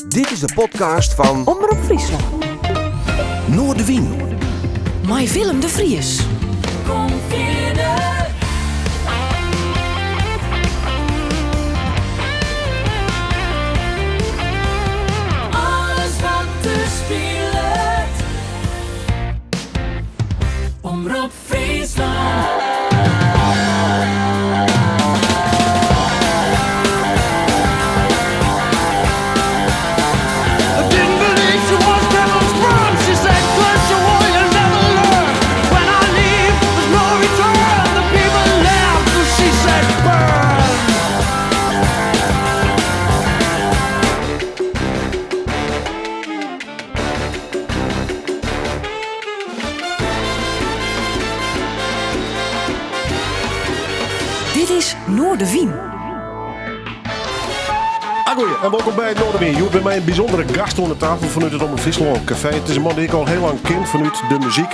Dit is de podcast fan Omrop Fryslân. Noardewyn. Mei Willem de Vries. Kom fierder. Alles wat der spilet. Omrop Fryslân. Dit is Noardewyn. Agoeie en wolkom by Noardewyn. Hjoed by my in bysûndere gast oan de tafel fanút it Omrop Fryslân Kafee. It is in man dy't ik al hiel lang ken fanút de muzyk.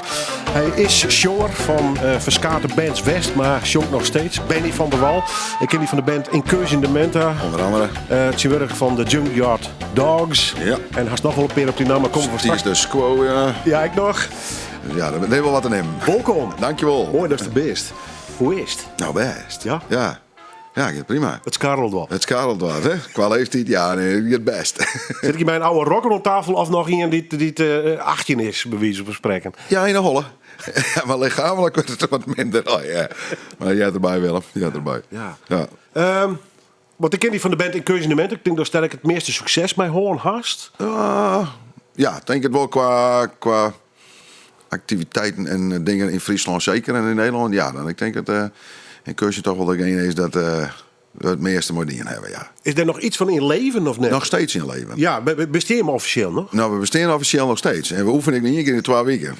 Hy is sjonger fan eh, ferskate bands west, mar sjongt noch steeds. Benny van der Wal. Ik ken dy fan de band Incursion Dementa. Onder andere. Eh, tsjintwurdich fan de Junkyard Dogs. Ja. En hast noch wol in pear op dy namme komme we Die is straks. de squo, ja. Ja, ik noch. Ja, daar nemen we wat aan hem. Wolkom. Dankjewel. Moai datst der bist. Hoe is it? Nou, bêst. Ja? Ja. Ja, giet prima. It skarrelt wol. It skarrelt wat, hè? Kwa leeftijd, ja, nee, giet bêst. Sit ik hjir mei in oude rocker oan tafel of noch ien dy't, dy't eh, 18 is, by wize fan sprekken? Ja, yn de holle. Ja, mar lichaamlik wurdt it wat minder. Oh, ja. Mar heart derby, Willem. Heart derby. Ja. Ja. Ehm, want ik ken dy fan de band Incursion Dementa. Ik tink datst dêr ek it measte sukses mei hân hast. Ah, ja, tink it wol kwa, kwa aktiviteiten en eh, dingen yn Fryslân seker en yn Nederlân. Ja, dan ik tink dat uh, Incursion toch wol degene is dat uh, we it measte mei dien hawwe, ja. Is der noch iets fan yn leven of net? Noch steeds yn leven. Ja, besteane jim offisjeel noch? Nou, we besteane offisjeel noch steeds. En we oefenen ien kear yn de twa wiken.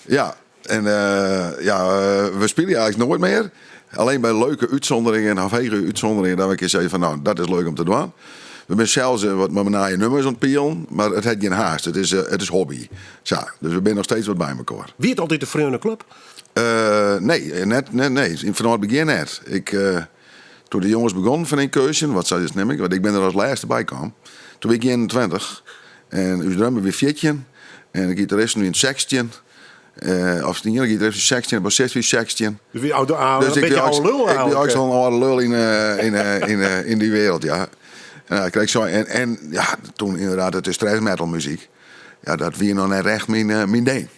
Ja, en uh, ja, we spylje eigentlik noait mear. Allinne by leuke útsûnderingen of hege útsûnderingen, dat we in kear sizze fan nou, dat is leuk om te dwaan. We binne sels eh, wat mei nije nûmers oan it pielen, mar it hat gjin haast. It is, eh, it is hobby. Sa, dus we binne noch steeds wat by mekoar. Wie it altyd de freoneklup? Uh, nee, net, net, nee, fanôf it begjin net. Ik, uh, doe't de jonges begûnen fan Incursion, wat sei nim ik, want ik bin der as lêste by kaam. Doe wie ik 21 en ús drummer wie 14 en de gitaristen wiene 16. Uh, of de iene gitarist wie 16, de bassist wie 16. Dus wie oude, oude, Dus een ik beetje wie oude lul ik wie eigenlijk. ook zo'n oude lul in, eh, in, eh, in, eh, in die wereld, ja. En, ja, ik kreeg zo, en, en ja, toen inderdaad, het is thrash metal muziek. Ja, dat wie noch net echt myn, eh, myn ding.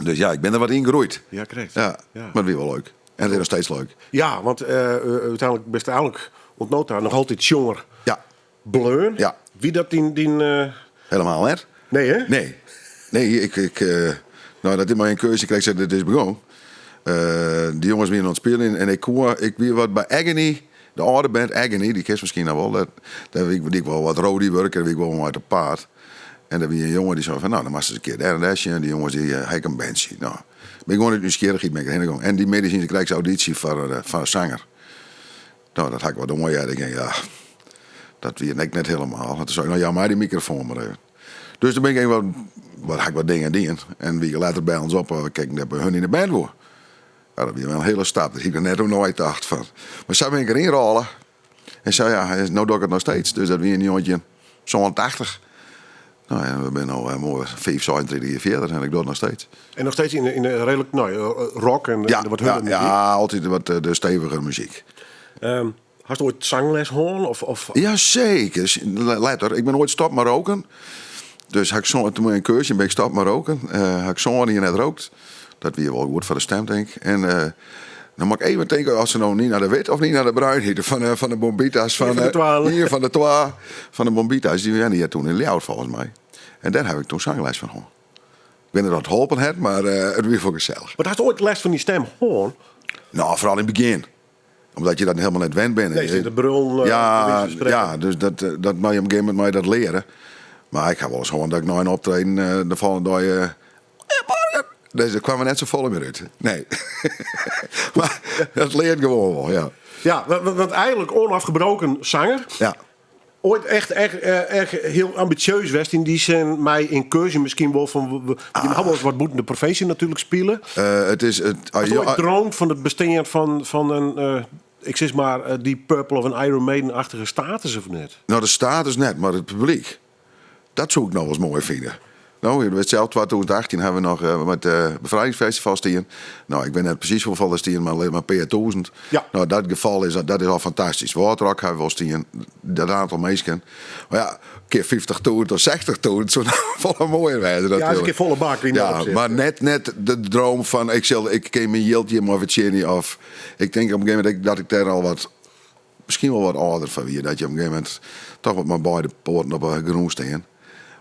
Dus ja, ik bin der wat yn groeid. Ja, krekt. Ja, Ja. mar it wie wol leuk. En it is noch steeds leuk. Ja, want eh, eh, úteinlik bist eigentlik oant no ta noch altyd sjonger Ja, bleaun. Ja. Wie dat dyn... dyn eh, helemaal net. Nee, hè? Nee. Nee, ik, ik, eh, nou, dat is mei Incursion, ik sei, dit is begûn. Eh, dy jonges wiene oan it spyljen en ik koe, ik wie wat by Agony, de âlde band Agony, dy kenst miskien noch wol. Dat, dêr wie ik, die ik wol wat roadie wurk en wie ik wol mei te paad. En der wie in jonge dy sei fan, nou, dan moatst ris in kear dêr en dêr sjen. Dy jonges dy eh, ha ek in bandsje. Nou, bin ik gewoan út nijsgjirrichheid bin ik derhinne gong. En dy middeis hiene se krekt audysje foar, eh, foar in sanger. Nou, dat ha ik wat oanheard. Ik tink, ja, dat wie ek net hielendal. Toen sei ik, nou, jou my dy mikrofoan mar even. Dus doe bin ik even wat, wat ha ik wat dingen dien. En in wike letter bellen se op, eh, kijk, dat by hun yn de band woe. Ja, dat wie wol in hiele stap. Dêr hie ik noch net oer neitocht fan. Mar sa bin ik deryn rôle. En sa ja, no doch ik it noch steeds. Dus dat wie yn 1987. Nou ja, we binne no eh, moai 5, 36 jier fierder en ik doch it noch steeds. En noch steeds yn de, yn de reedlik nou, rock en Ja, de wat ja, hurdere muzyk. ja, altyd wat eh, de stevigere muzyk. Ehm, hast oait sangles hân? Of, of... Ja, seker. Letter. Ik bin oait stoppe mei roken. Dus ha ik zo, doe mei Incursion bin ik stoppe mei roken. Eh ha ik sân jier net rookt. Dat wie wol goed foar de stim, tink ik. En eh, dan moat ik even tinke oft se no Nina de Wit of Nina de Bruin hiette fan, eh, fan de Bombita's. Ien fan de twa. Ien fan de twa fan de Bombita's. Dy wenne hjir toen yn Ljouwert folgens my. En dêr ha ik toen sangles fan hân. Ik wit net oft it holpen hat, mar eh, it wie wol gesellich. Want hast oait lêst fan dy stim hân? Nou, foaral yn it begjin. Omdat je dat hielendal net wend binne. Nee, sit te brullen. eh, Ja, by wize fan sprekken. ja, dus dat, eh, dat mei je op in gegeven momint mei je dat leare. Mar ik ha wolris hân dat ik nei in optreden eh, de folgjende dei. eh, dus der kaam der net safolle mear út. Nee. mar dat leart gewoan wol, ja. Ja, wa- wa- want eigentlik onafgebroken sanger. Ja. Oait echt, echt, eh, echt hiel ambisjeus west yn dy sin mei Incursion miskien wol fan we- je ha wolris wat bûten de provinsje natuerlik spile. Eh, it is it, Hast ja, oait droomd fan it bestean fan, fan in, eh, ik sis mar, eh, Deep Purple of in Iron Maiden-achtige status of net? Nou, de status net, mar it publyk. Dat soe ik noch wolris moai fine. No, je wist sels, 2018 hawwe we noch mei it befrijdingsfestival stien. No, ik wit net presys hoefolle der stien, mar in pear tûzen. Ja. No, dat gefal is, dat is al fantastysk. Wâldrock hawwe we wol stien, dat oantal minsken. Mar ja, kear 50.000 of 60.000 soe noch folle moaier wêze Ja, is in natuerlik. kear folle bak yn dat Ja, opsicht. mar net, net de droom fan ik sil, ik kin myn jild hjir mei fertsjinje of ik tink op in gegeven momint dat ik dêr al wat miskien wol wat âlder foar wie, dat je op in gegeven momint toch wat mei beide poaten op de grûn stean.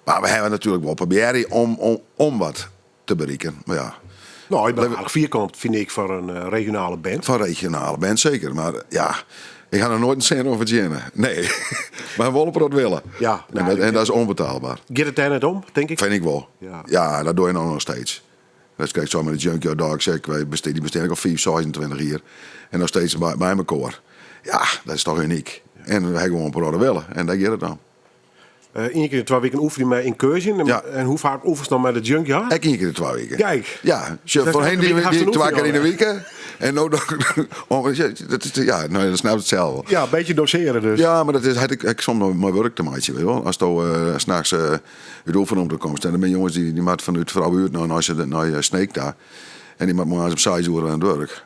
Mar we hawwe natuerlik wol probearre om, om, om wat te berikken. Mar ja. No, je binne aardich fier komd, fyn ik, foar in eh, regionale band. Foar regionale band zeker, mar ja, ik ha noch noait in sint oan fertsjinne. Nee, mar wol in protte wille. Ja, en, dat, en dat is ûnbetaalber. Giet it dêr net om, tink ik? Fyn ik wol. Ja. Ja, dat dogge je no noch steeds. Dat is krekt sa mei de Junkyard Dogs ek. Wy bestean, dy bestean ek al 5, 26 jier. En noch steeds mei, mei mekoar. Ja, dat is toch unyk. En we hawwe gewoan in protte wille. En dêr giet it om. Eh, ien kear yn de twa wiken oefenje mei Incursion. Ja. En hoe faak oefenst dan mei de Junkyard? Ek ien kear yn de twa wiken. Kijk. Ja, sjoch, Dat foarhinne elke die wike hast die in twa kear yn de oefening wike. En no oh, dat is, ja, no, dat snapt it sels wol. Ja, in bytsje dosearje dus. Ja, mar dat is, hat ek, ek soms mei wurk te meitsjen, weet je wol. Asto eh, 's nachts eh, út oefenromte komst en der binne jonges dy, dy moatte fanút Froubuert nei, nei, nei eh, Sneek ta. En dy moatte moarns om seis oere oan it wurk.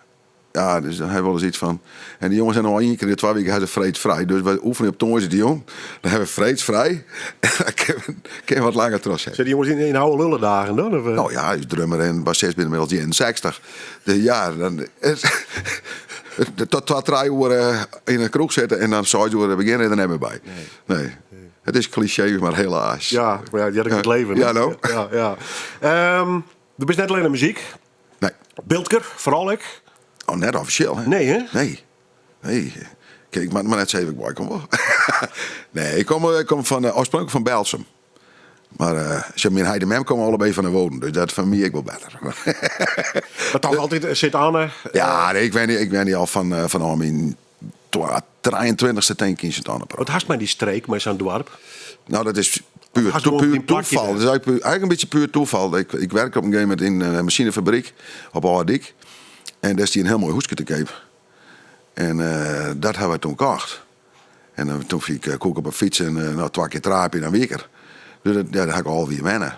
Ja, dus dan ha je wolris yts fan. En dy jonges hawwe no al ien kear yn de twa wiken hawwe se freeds frij. Dus wy oefenje op tongersdeitejûn. Dan hawwe we freeds frij. En dan kinne we, kinne we wat langer trochsette. Sitte dy jonges yn, yn oude lullen dagen dan? Of, eh? No ja, ús drummer en bassist binne ynmiddels 61. Dus ja, dan tot twa, trije oere yn de kroech sitte en dan seis oere begjinne der net mear by. Nee. It is klisjee, mar helaas. Ja, mar ja, heart ek it leven. Ja, no. Ja, ja. Ehm, do bist net allinne muzyk. Nee. Biltker, foaral ek. Oh, net offisjeel, hè? Nee, hè? Nee. Nee. Kijk, ik moat mar net sizze wêr't ik wei kom, wol. nee, ik kom, ik kom fan, eh, oarspronklik fan Berltsum. Mar eh, sjoch, myn heit en mem komme allebei fan de Woden, dus dat foar my ek wol better. Mar toch altyd Sint Anne. ja, nee, ik wenje al fan, eh, fanôf myn 23ste tink ik yn Sint Anne. Wat hast mei dy streek, mei sa'n doarp? No, dat is puer, Hast gewoan puer dyn plakje toefal. dêr? Dat is eigentlik, eigentlik in bytsje puer toefal. Ik, ik werke op in gegeven momint yn in masinefabryk op Alde Dyk. En dêr stie in hiel moai húske te keap. En eh, dat hawwe wy toen kocht. En dan, toen ik, eh, koe ik op 'e fyts en eh, no, twa kear traapje, dan wie ik der. Dus dat, ja, dêr ha ik 11 jier wenne.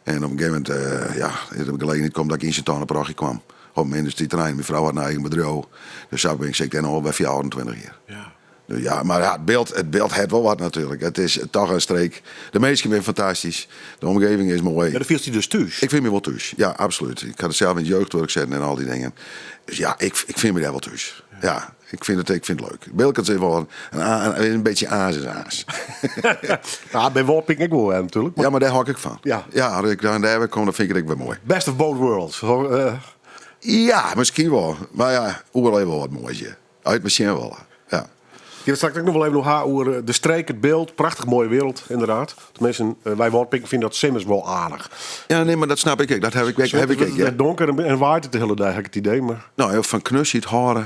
En op in gegeven momint, eh, ja, is der gelegenheid kommen dat ik yn Sint Anne parochie kwam. Op myn yndustryterrein. Myn frou hat in eigen bedriuw. Dus sa bin ik, sit ik dêr no al wer 24 jier. Ja. Dus ja, mar ja, it Bilt, it Bilt hat wol wat natuerlik. It is toch in streek. De minsken binne fantastysk. De omgeving is moai. Ja, dan fielst dy dus thús. Ik fyn my wol thús. Ja, absolút. Ik ha der sels yn it jeugdwurk sitten en al dy dingen. Dus ja, ik, ik fyn my dêr wol thús. Ja, ik fyn it, ik fyn it leuk. Bilkert is wol in, in, in bytsje aas is aas. Ja, by Wâldpyk ek wol natuerlik. Ja, mar dêr hâld ik ek fan. Ja. Ja, as ik dan dêr wer kom, dan fyn ik it ek wer moai. Best of both worlds. Zo, eh, Ja, miskien wol. Mar ja, oeral even wol wat moais hjir. As je it sjen wolle. Ja. Ik wol straks ek noch wol even noch ha oer eh, de streek, it Bilt. Prachtich moaie wereld, ynderdaad. Teminsten, eh, wy Wâldpiken fine dat simmers wol aardich. Ja, nee, mar dat snap ik ek. Dat ha ik, ha ik ek. Het Ja. is donker en, en waait it de hiele dei, ha ik it idee. Mar... No, ja, fan knusheid hâlde.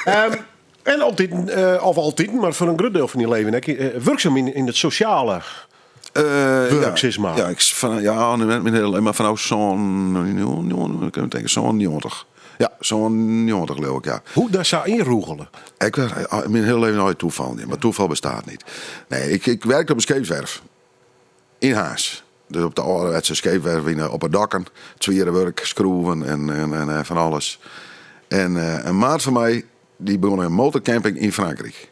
Ehm, en altyd, eh, of altyd, mar foar in grut diel fan dyn leven ek, eh, wurksum yn, yn it sosjale. Eh, Wurk, ja, sis mar. Ja, ik, fan, ja, net myn hiele leven, mar fanôf sa'n, ik kan tinke, 97. Ja, 97 leau ik, ja. Hoe dat sa ynrûgele? Ik, eh, myn hiele leven altyd toefal, mar toefal bestiet net. Nee, ik, ik werke op in skeepswerf. Yn Harns. Dus op de âlderwetske skeepswerf yn, op de dokken. Swiere wurk, skroeven en, en, en eh, fan alles. En eh, in maat fan my, dy begûn in motorcamping yn Frankryk.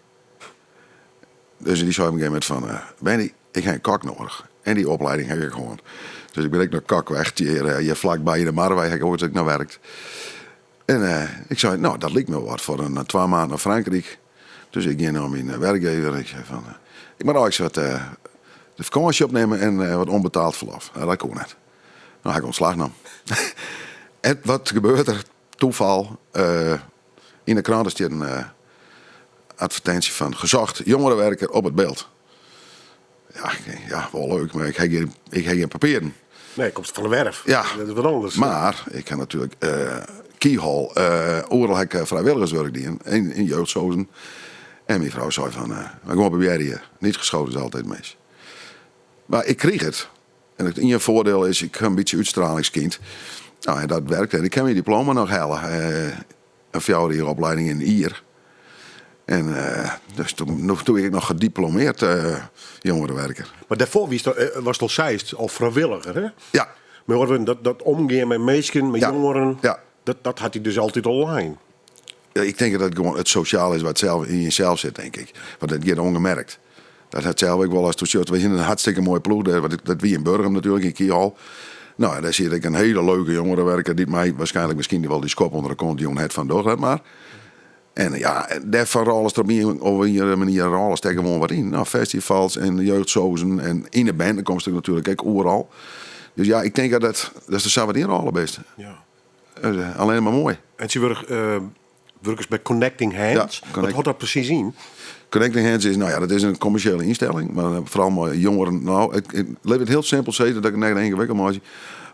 Dus dy sei op in gegeven momint fan... eh Benny, ik ha in kok nedich. En dy oplieding ha ik gewoan. Dus ik bin ek nei kok west. Hjir, eh, hjir flakby yn de Marwei ha ik oait ek noch werkt. En eh, ik sei, no, dat liket my wat foar in twa maand nei Frankryk. Dus ik gie nei myn wurkjouwer en ik sei fan... eh, ik moat eigentlik wat eh, de fakânsje opnimme en eh, wat ûnbetelle ferlof. No, dat koe net. No ha ik ûntslach nommen. en wat gebeurt der? Toefal. eh, yn de krante stiet in eh, advertinsje fan gezocht jongerenwerker op it Bilt. Ja, ik denk, ja, wol leuk, mar ik ha gjin, ik ha gjin papieren. Nee, komst fan de werf. Ja. Dat is wat oars. Mar ik ha natuerlik eh Keyhole, eh oeral ha ik eh, frijwilligerswurk dien, yn, yn jeugdsoazen. En myn frou sei fan, eh we gewoan probearje. Niet geschoten is altyd mis. Mar ik krige it. En it iene foardiel is, ik ha in bytsje útstralingskind. No, en dat werkte. En ik ha myn diploma noch helle. Eh, in fjouwer jier oplieding yn in jier. En dus toen, toen ik noch gediplomeerd jongerenwerker. Mar dêrfoar wiest, watst al seist, al frijwilliger, hè? Ja. Mar dat omgean mei minsken, mei jongeren, ja. dat hat dy dus altyd al lein. Ja, ik tink dat it gewoan it sosjaal is wat sels yn jesels sit, tink ik. Want it giet ûngemerkt. Dat hat sels ek wol as sjochst, we hiene in hartstikke moaie ploech dêr, want dat wie yn Burgum natuerlik, yn Kihol. No, en dêr siet ek in hiele leuke jongerenwerker dy't my waarskynlik miskien wol dy skop ûnder de kont jûn hat fan doch dat mar. En ja, dêrfoar rôlest der op ien of oare manier rôlest dêr gewoan wat yn. No, festivals en jeugdsozen en yn de band, dan komst natuerlik ek oeral. Dus ja, ik tink dat dat, dat der sa wat yn rôle bist. Ja. Allinnich mar moai. En tsjintwurdich wurkest by Connecting Hands. Ja, Wat hâldt dat presys yn? Connecting Hands is, no ja, dat is in kommersjele ynstelling, mar foaral mei jongeren. No, ik lit it hiel simpel sizze, dat ik it net yngewikkeld meitsje.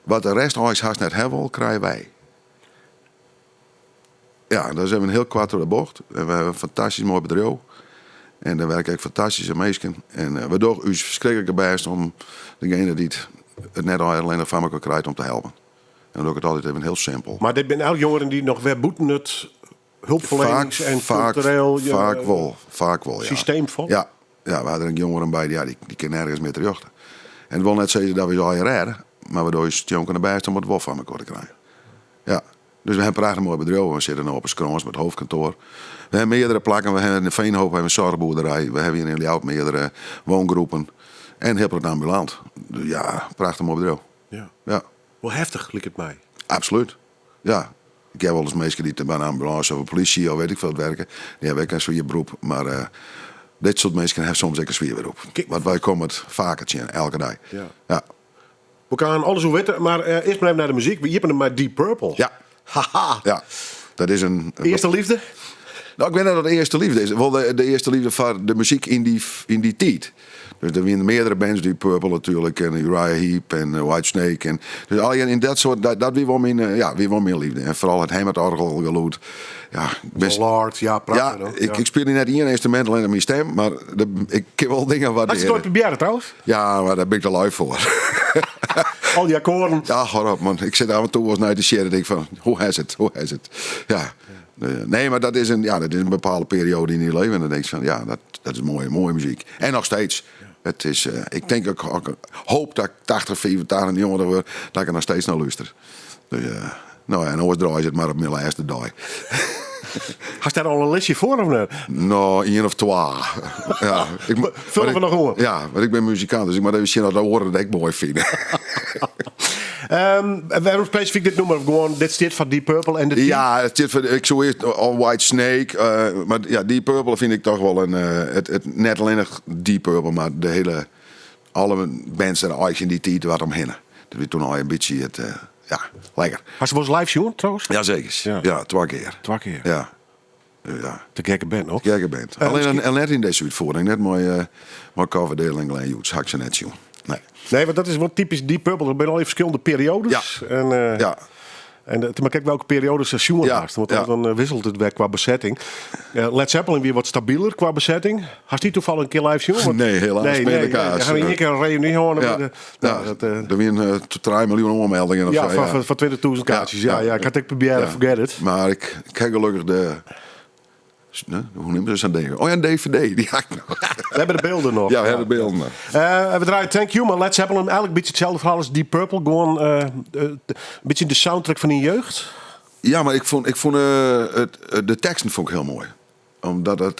Wat de rest eins hast net hawwe wol, krije wy. Ja, dat is even hiel koart troch de bocht. En we hawwe in fantastysk moai bedriuw. En dêr werke ek fantastyske minsken. En we dogge ús ferskriklike bêst om degene dy't it net allinnich foar mekoar krijt om te helpen. En dan doch ik it altyd even hiel simpel. Mar dit binne elk jongeren dy't noch wer bûten it hulpferlenings en kultureel Faak wol, faak wol, ja. systeem falle? Ja, ja, we ha der ek jongeren by, ja, dy kinne nergens mear terjochte. En it wol net sizze dat we se allegear rêde, mar we dogge ús stjonkende bêst om it wol foar mekoar te krijen. Ja, dus we ha in prachtich moai bedriuw. We sitte no op 'e Skrâns mei it hoofdkantoar. We ha meardere plakken. We ha yn de Veenhoop ha we in soarchboerderij. We hawwe hjir yn Ljouwert meardere woongroepen. En hiel protte ambulant. Dus ja, prachtich moai bedriuw. Ja. Ja. Wol heftich, liket my. Absolút. Ja. Ik hear wolris minsken dy't by in ambulânse of de polysje of weet ik wat werke. Dy hawwe ek in swier beroep. Mar eh, dit soart minsken hawwe soms ek in swier beroep. Want wy komme it faker tsjin, elke dei. Ja. Ja. We kinne alles oer witte, mar eh, earst mar even nei de muzyk. We iepenen mei Deep Purple. Ja. Haha. Ja. Dat is in. Earste leafde? No, ik wit net oft it de earste leafde is. Wol de earste leafde foar de muzyk yn dy tiid. Dus der wiene meardere bands, Deep Purple natuerlik en Uriah Heep en Whitesnake. En, dus allegear yn dat soart, dat wie wol myn, ja, wie wol myn leafde. En foaral it Hammond-oargelgelûd. Ja, ik ben, Lord, ja, prachtich. ja, no. ik spylje net ien ynstrumint, allinnich myn stim, mar ik kin wol dingen Hast it wardearje. oait probearre trouwens? Ja, mar dêr bin ik te lui foar. Al dy akkoarden. Ja, hâld op man. Ik sit af en toe wolris nei te sjen en tink fan, hoe is it, hoe is it? Ja. Nee, mar dat is in, ja, dat is in bepaalde perioade yn dyn leven. En dan tinkst fan, ja, dat is moaie, moaie muzyk. En noch steeds. It is, ik tink, ik hoop dat ik 80, 85, 90 wurd, dat ik der noch steeds nei lúster. Dus, no ja, en oars draaie se it mar op myn lêste dei. Hast dêr al in listje foar of net? No, ien of twa. Ja, ik, Fulle we noch oan. Ja, want ik bin muzikant, dus ik moat even sjen oft de oaren it ek moai fine. Wêrom spesifyk dit nûmer? Gewoan, dit stiet foar Deep Purple en de tiid? Ja, it stiet foar, ik soe earst al Whitesnake, mar ja, Deep Purple fyn ik toch wol in, it, net allinnich Deep Purple, mar de hiele, alle bands dêr eins yn dy tiid wat omhinne. Dat wie toen al in bytsje it, ja, lekker. Hast se wolris live sjoen trouwens? Jazeker, Ja. ja, twa kear. Twa kear. Ja. Ja. Te gekke band, no? Gekke band. Allinnich en net yn dizze útfiering, net mei Coverdale en Glenn Hughes, ha ik se net sjoen. Nee. Nee, want dat is wol typysk Deep Purple. Der binne al ferskillende perioades. Ja. En, en mar kijk welke periodes se sjoen hast. Want dan wisselt it wer kwa besetting. Led Zeppelin wie wat stabiler kwa besetting. Hast dy tafallich in kear live sjoen? Want Nee, helaas. Nee, nee, Pindakaas. nee. Ha we ien kear in reuny hân. Nou, dat, Der wiene 3 miljoen oanmeldingen of ja, sa, foar 20.000 kaartsjes. Ja, ja, ik ha it ek probearre, forget it. Mar ik, ik ha gelokkich de. Nee, hoe neame se sa'n ding? Oh ja, een DVD, dy ha ik noch. We hawwe de bylden noch. Ja, we hawwe de bylden noch. We draaie Thank You, mar Led Zeppelin eigenlik in bytsje itselde ferhaal as Deep Purple. Gewoan in bytsje de soundtrack fan dyn jeugd. Ja, mar ik fûn, ik fûn de teksten fûn ik hiel moai. Omdat it,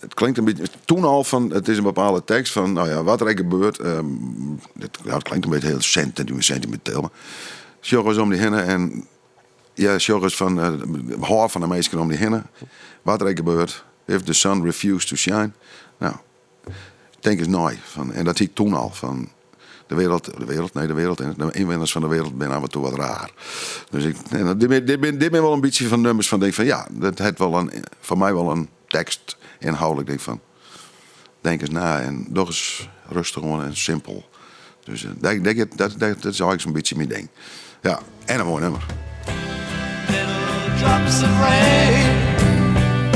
it klinkt in bytsje, toen al fan, it is in bepaalde tekst fan, no ja, wat der ek gebeurt, it, ja, it klinkt in bytsje hiel sentiminteel, mar sjoch ris om dy hinne en ja, sjoch ris fan, hâld fan de minsken om dy hinne, wat der ek gebeurt, if the sun refused to shine, no, tink ris nei. Fan, en dat hie ik toen al, fan de wereld, de wereld, nee, de wereld, de ynwenners fan de wereld binne af en toe wat raar. Dus ik, nee, dit bin, dit bin, dit bin wol in bytsje fan nummers fan denk fan ja, dat hat wol in, foar my wol in tekst ynhâldlik denk fan denk ris nei en doch ris rêstich oan en simpel. Dus dat, dat, dat, dat is eigenlik sa'n bytsje myn ding. Ja, en in moai nûmer. Little drops of rain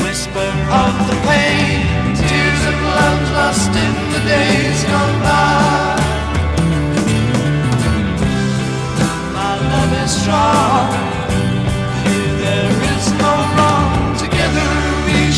whisper of the pain, tears of love lost in the days gone by. My love is strong, here there is no wrong. Together we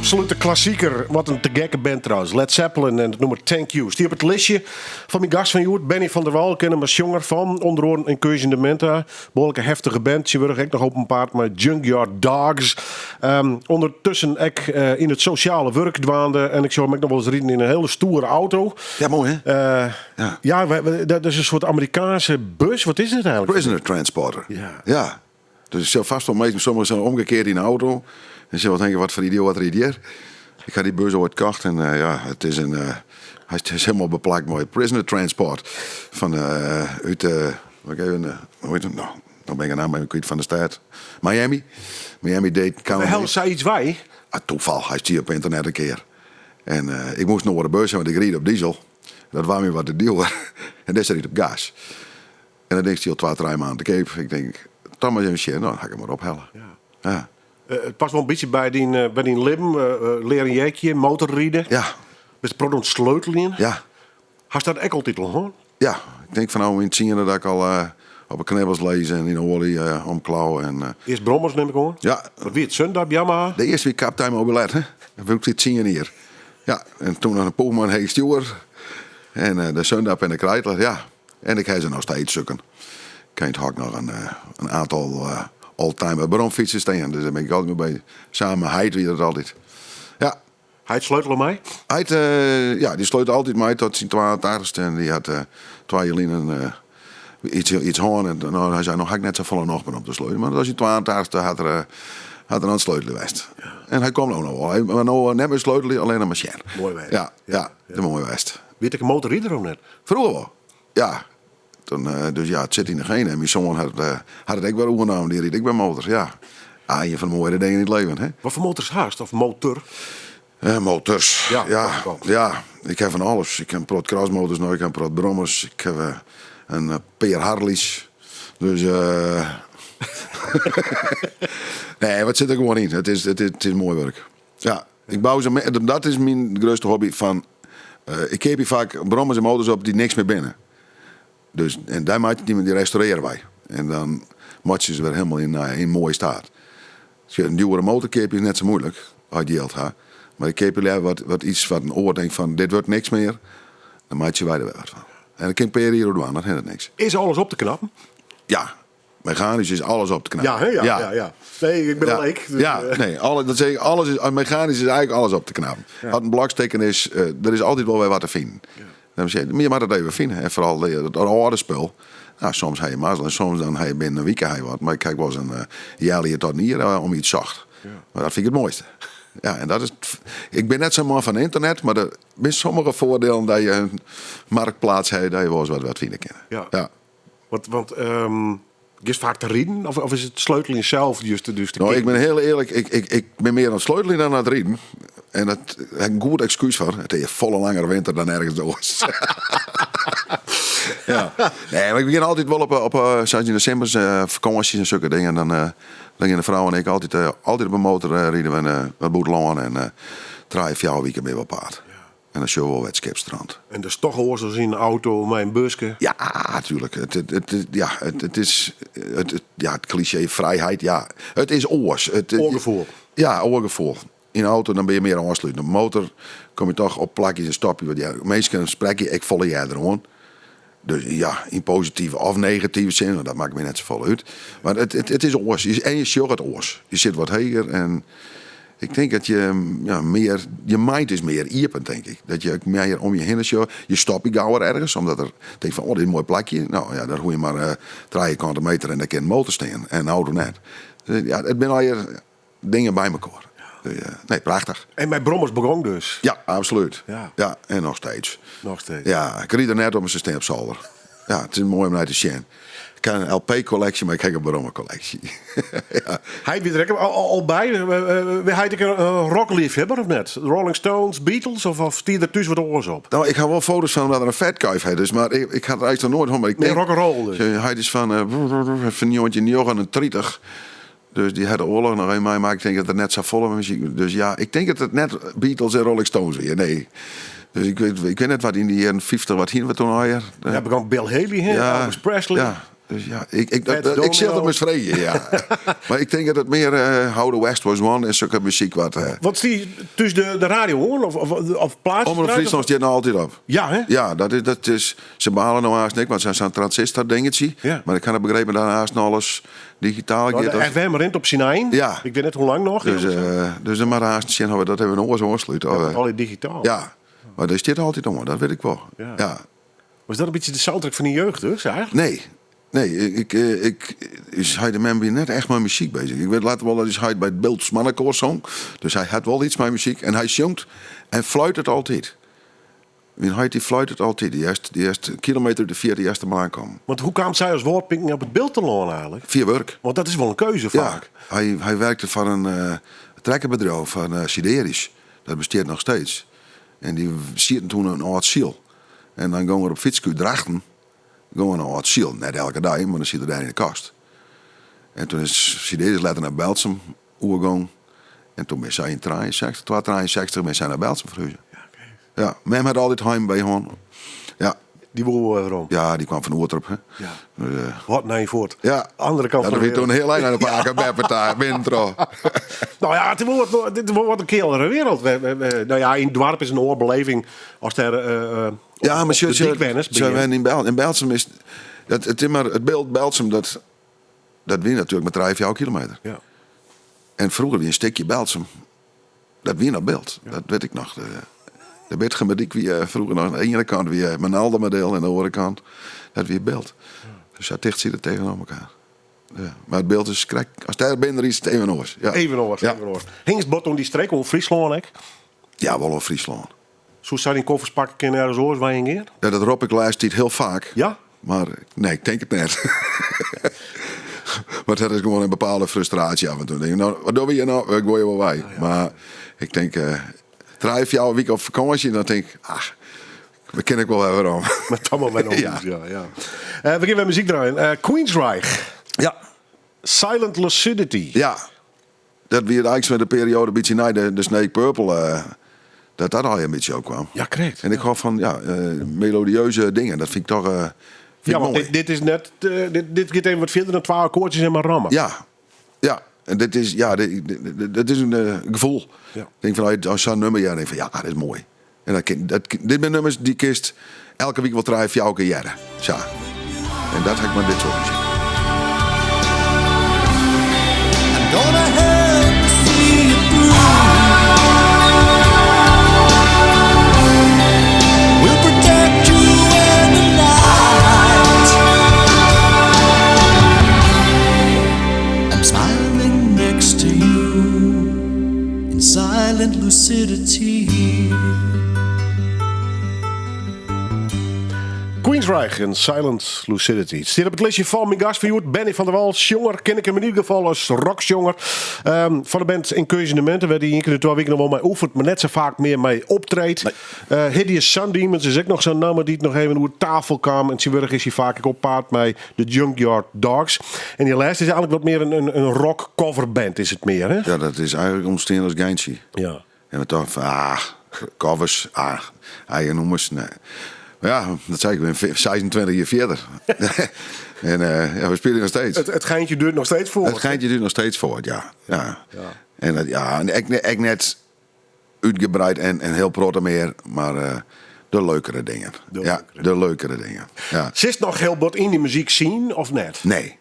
Absolute klassieker. Wat in te gekke band trouwens. Led Zeppelin en it nûmer Thank You. Stie op it listje fan myn gast fan hjoed, Benny van der Wal. Ken him as sjonger fan ûnder oaren Incursion Dementa. Behoarlike heftige band. Tsjintwurdich ek noch op 'en paad mei Junkyard Dogs. Um, ûndertusken ek eh, yn it sosjale wurk dwaande. En ik sjoch him ek noch wolris riden yn in hiele stoere auto. Ja, moai hè? Eh, Ja. ja, dat is in soart Amerikaanske bus. Wat is dit eigentlik? Prisoner Transporter. Ja. Ja. Dus ik sil fêst wol minsken, sommigen zijn omgekeerd yn de auto. En sille tinke, wat foar idioat rydt hjir? Ik ha dy bus oait kocht en eh, ja, it is in, eh, hy is hielendal beplakt mei Prisoner Transport. Fan, eh, út, eh, wat even, eh, hoe hjit it? No, no bin ik de namme even kwyt fan de stêd. Miami. Miami-Dade County. Wêr hellest sayts wei? Ah, toeval, hy stie op ynternet in kear. En eh, ik moast in oare bus ha, want ik ried op diesel. Dat waard my wat te djoer. En dizze rydt op gas. En dat ding stie al twa, trije maand te keap. Ik tink, toch mar even sjen. No, dan ha ik him mar ophelle. Ja. Ja. Eh, it past wol in bytsje by dyn, eh, by dyn libben. Eh, learen jekje, motorriden. Ja. Bist in protte oan it sleuteljen. Ja. Hast dat ek altyd al hân? Ja, ik tink fanôf myn tsiende dat ik al op 'e knibbels lis en yn de oalje omklauwe. En, Earst brommers nim ik oan? Ja. Wat wie it, Zündapp, Yamaha? De earste wie Kaptein Mobylette, hè? Dat wie ik tsien jier. Ja, en toen noch in Poelman heech stjoer. En de Zündapp en de Kreidler, ja. En ik ha se noch steeds sukken. Ik ha ek noch in oantal oldtimer bromfytsen stean. Dus dêr bin ik altyd mei by. Samen mei heit wie dat altyd. Ja. Heit sleutele mei? Heit, ja, dy sleutele altyd mei tot syn 82ste. En dy hat twa jier lyn in, iets, iets hân. En no, hy sei, no ha ik net safolle nocht mear om te sleutelen. Mar tot syn 82ste hat er, hat er oan it sleutelen west. En hy komt no noch wol. Hy, mar no net mear sleutelen, allinnich mar sjen. Moai west. Ja, ja, ja, moai west. Wie it ek in motorrider of net? Froeger wol, ja. Toen, dus ja, it sit yn de genen. En myn soan hat, hat it ek wer oernaam. Dy rydt ek wer motor, ja. Ah, ien fan de moaiere dingen yn it leven, hè. Wat foar motors hast? Of motor? Motors, Ja, ja, dat klopt. ja. Ik ha fan alles. Ik ha in protte crossmotors no, ik ha in protte brommers. Ik ha in pear Harleys. Dus, nee, wat sit der gewoan yn. It is, it is, it is moai wurk. Ja, ik bou se, dat is myn grutste hobby fan, ik keapje faak brommers en motors op dy't niks mear binne. Dus, en dy meitsje, dy restaurearje wy. En dan meitsje se wer hielendal yn, yn moaie staat. Sjoch, in djoere motor keapje is net sa muoilik, as je jild ha. Mar ik keapje leaver wat, wat iets wat in oar tinkt fan dit wurdt niks mear. Dan meitsje wy der wer wat fan. En dat kin ik in pear jier oer dwaan, dat hinderet niks. Is alles op te knappen? Ja, mechanysk is alles op te knappen. Ja, hè? Ja, ja. ja, Nee, ik bin Ja. in leek. Dus, ja, nee, alle, dat zeg ik, alles is, mechanysk is eigentlik alles op te knappen. As in blok stikken is, der is altyd wol wer wat te finen. Dan zeg ik, mar je moatte it even fine. En foaral dat âlde spul. No, soms ha je mazzel en soms dan ha je binnen in wike ha je wat. Mar ik ha wolris in healjier tot in jier om iets socht. Mar dat fyn ik it moaiste. Ja, en dat is, ik bin net sa'n man fan ynternet, mar der binne sommige foardielen dat je in marktplaats ha, dat je wolris wat, wat fine kinne. Ja. Ja. Want, want ehm, giest faak te riden? Of, of is it sleuteljen sels just dus de No, kick? ik bin hiel earlik, ik, ik, ik bin mear oan it sleuteljen dan oan it riden. En dat ha ik in goed ekskús foar. It is folle langere winter dan ergens oars. ja. Nee, mar ik begjin altyd wol op, op, sa as yn de simmers, fakânsjes en sokke dingen. Dan, dan gean de frou en ik altyd, altyd op 'e motor ride we nei it bûtenlân. En trije, fjouwer wiken binne we op paad. En dan sjogge we wol wêr't it skip strandt. En dat is toch oars as yn in auto mei in buske? Ja, tuerlik. It, it, it, ja, it, it is, it, it, ja, it klisjee frijheid, ja. It is oars. It, Oar gefoel. Ja, oar gefoel. Yn de auto dan binne je mear ôfsluten. Op de motor kom je toch op plakjes en stop je wat earder. Minsken sprekke je ek folle earder oan. Dus ja, yn positive of negative sin, want dat makket my net safolle út. Mar it, it, it is oars. En je sjogge it oars. Je sit wat heger en ik tink dat je ja, mear, je mind is mear iepen, tink ik. Dat je ek mear om je hinne sjogge. Je stoppe gauwer ergens, omdat der tink fan, oh, dit is in moai plakje. No ja, dêr hoege je mar uh, trije kante meter en dêr kin in motor stean en in auto net. Dus, ja, it binne allegear dingen by mekoar. Dus, uh, nee, prachtich. En mei brommers begûn dus? Ja, absolút. Ja. ja, en noch steeds. Noch steeds. Ja, ik ryd der net om, se stean op solder. Ja, it is moai om nei te sjen. Ik ha in LP-kolleksje, mar ik ha ek in brommerkolleksje. ja. Heit wie der ek al, al by. Wie heit ek in rockliefhebber of net? Rolling Stones, Beatles of, of stie der thús wat oars op? No, ik ha wol foto's fan him dat er in fetkuif hat, dus, mar ik, ik ha der eigentlik noch noait hân. Mar ik Mear tink, rock'n'roll dus. Heit is fan, uh, fan 1939. Dus dy hat de oarloch noch even meimakke. Ik tink dat er net safolle muzyk. Dus ja, ik tink dat it net Beatles en Rolling Stones wie. Nee. Dus ik wit, ik wit net wat yn de jierren 50 wat hiene we toen allegear. Ja, begûn Bill Haley, hè? Ja, Elvis Presley. Ja. Dus ja, ik, ik, dat, ik sil it him ris freegje, ja. mar ik tink dat it mear uh, How the West Was Won en sokke muzyk wat. Uh, wat stie thús de, de radio oan? Of, of, of plaats? Omrop Fryslân stiet noch altyd op. Ja, hè? Ja, dat is, dat is, se behale no haast niks, want se sa'n transistor dingetje. Ja. Mar ik ha begrepen dat haast alles digitaal giet. De FM rint op syn ein. Ja. Ik wit net hoe lang noch. Dus, uh, dus dan moat haast sjen oft we dat even oars oanslute. Ja, al digitaal. Ja, mar der stiet altyd oan, dat wit ik wol. Ja. ja. Was dat in bytsje de soundtrack fan dyn jeugd dus eigenlijk? Nee. Nee, ik, eh, ik, is hy de mem wie net echt mei muzyk beuzich. Ik wit letter wol dat ús heit by it Bildts Mannekoar song. Dus hy hat wol iets mei muzyk. En hy sjongt en fluitet altyd. Myn heit dy fluitet altyd. Dy hearst, dy hearst in kilometer út de fierte hearst him oankommen. Want hoe kaam sy as Wâldpyk op it Bilt telâne eigenlijk? Fia wurk. Want dat is wol in keuze faak. Ja, hy, hy werkte foar in uh, trekkerbedriuw fan uh, Siderius. Dat bestiet noch steeds. En dy sieten toen in âld syl. En dan gong er op fytske út Drachten gong er nei âld syl. Net elke dei, mar dan siet er dêr yn de kast. En toen is Siderius letter nei Berltsum oergong. En toen bin sy yn 63, 263 bin sy nei Berltsum ferhuze. Ja, mem hat altyd heimwee hân. Ja. Dy woe werom. Ja, dy kwam fan Oerterp. Hè. Ja. Dus, uh, Wat nei fuort. Ja. Andere kant ja, fan de dat wie toen wereld. heel eind naar de pake beppe daar, binnen troch. Nou ja, it is wol, dit is wol wat in kealere wereld. Nou ja, yn it doarp is in oare beleving as der uh, Ja, mar op de dyk wennest. Se wennen yn Bel in Berltsum is dat it is mar it byld Berltsum dat dat wie natuerlik mar trije fjouwer kilometer. Ja. En froeger wie in stikje Berltsum dat wie noch Bilt. Dat wit ik noch. De, de Bitgumerdyk wie eh, froeger noch oan de iene kant wie eh, Menaldumadeel en oan de oare kant dat wie Bilt. Dus sa ticht siet it tegenom elkoar. Ja. Mar it Bilt is krekt, ast dêr binnen rydst, even oars. Ja. Even oars, Ja. even oars. Hingest bot oan dy streek, oan Fryslân ek? Ja, wol oan Fryslân. Soest sa dyn koffers pakke kinne ergens oars wenjen gean? Ja, dat rop ik lêste tiid hiel faak. Ja? Mar nee, ik tink it net. Want dat is gewoan in bepaalde frustraasje af en toe. Denk ik, no, wat dogge we hjir no? We goaie wol wei. Mar ik tink, eh, trije, fjouwer wike op fakânsje, dan tink ik, ach, we kinne ek wol wer werom. Mar dan mar wer nei Ja. hûs, ja. ja. Eh, we gean wer muzyk draaien. Eh, Queensryche. Ja. Silent Lucidity. Ja. Dat wie eins mei de perioade in bytsje nei de, de Snake Purple, eh, dat dat al in bytsje opkwam. Ja, krekt. En ik hou fan ja, eh, melodieuze dingen. Dat fyn ik toch eh, fyn Ja, ik want moai. dit, dit is net, eh, dit, dit giet even wat fierder dan twa akkoardsjes en mar ramme. Ja, ja. En dit is, ja, dit, dit, dit- dit is in eh, gefoel. Ja. Ik denk van, als sa'n nummer, ja, denk ik van, ja, dat is moai. En dat kin, dat, dit binne nummers dy kinst elke wike wol trije, fjouwer kear hearre. Sa. En dat ha ik mei dit soart muzyk. I'm gonna help see you through. We'll protect you in the night. I'm smiling next to you in silent lucidity. Queensryche en Silent Lucidity. It stiet op it listje fan myn gast fan hjoed, Benny van der Wal, sjonger. Ken ik him yn ieder gefal as rocksjonger. Um, fan de band Incursion Dementen, wêr't hy ien kear yn de twa wiken noch wol mei oefent, mar net sa faak mear mei optreedt. Uh, Hideous Sun Demons is ek noch sa'n namme dy't noch even oer tafel kaam. En tsjintwurdich is hy faak ek op paad mei de Junkyard Dogs. En dy lêste is eigenlik wat mear in, in, in rock coverband is it mear, hè? Ja, dat is eigenlik ûntstien as geintsje. Ja. En we tochten fan, ah, covers, ah, eigen nûmers, nee. Mar ja, dat sei ik, ik bin 26 jier fierder. en uh, ja, we spylje noch steeds. It, it geintje duorret noch steeds foart. It geintje duorret noch steeds foart, ja. Ja. ja. En dat, ja, en ek, ek net útgebreid en, en hiel protte mear, mar uh, de leukere dingen. De ja, leukere. de leukere dingen. Ja. Sitst noch hiel bot yn dy muzyk scene of net? Nee.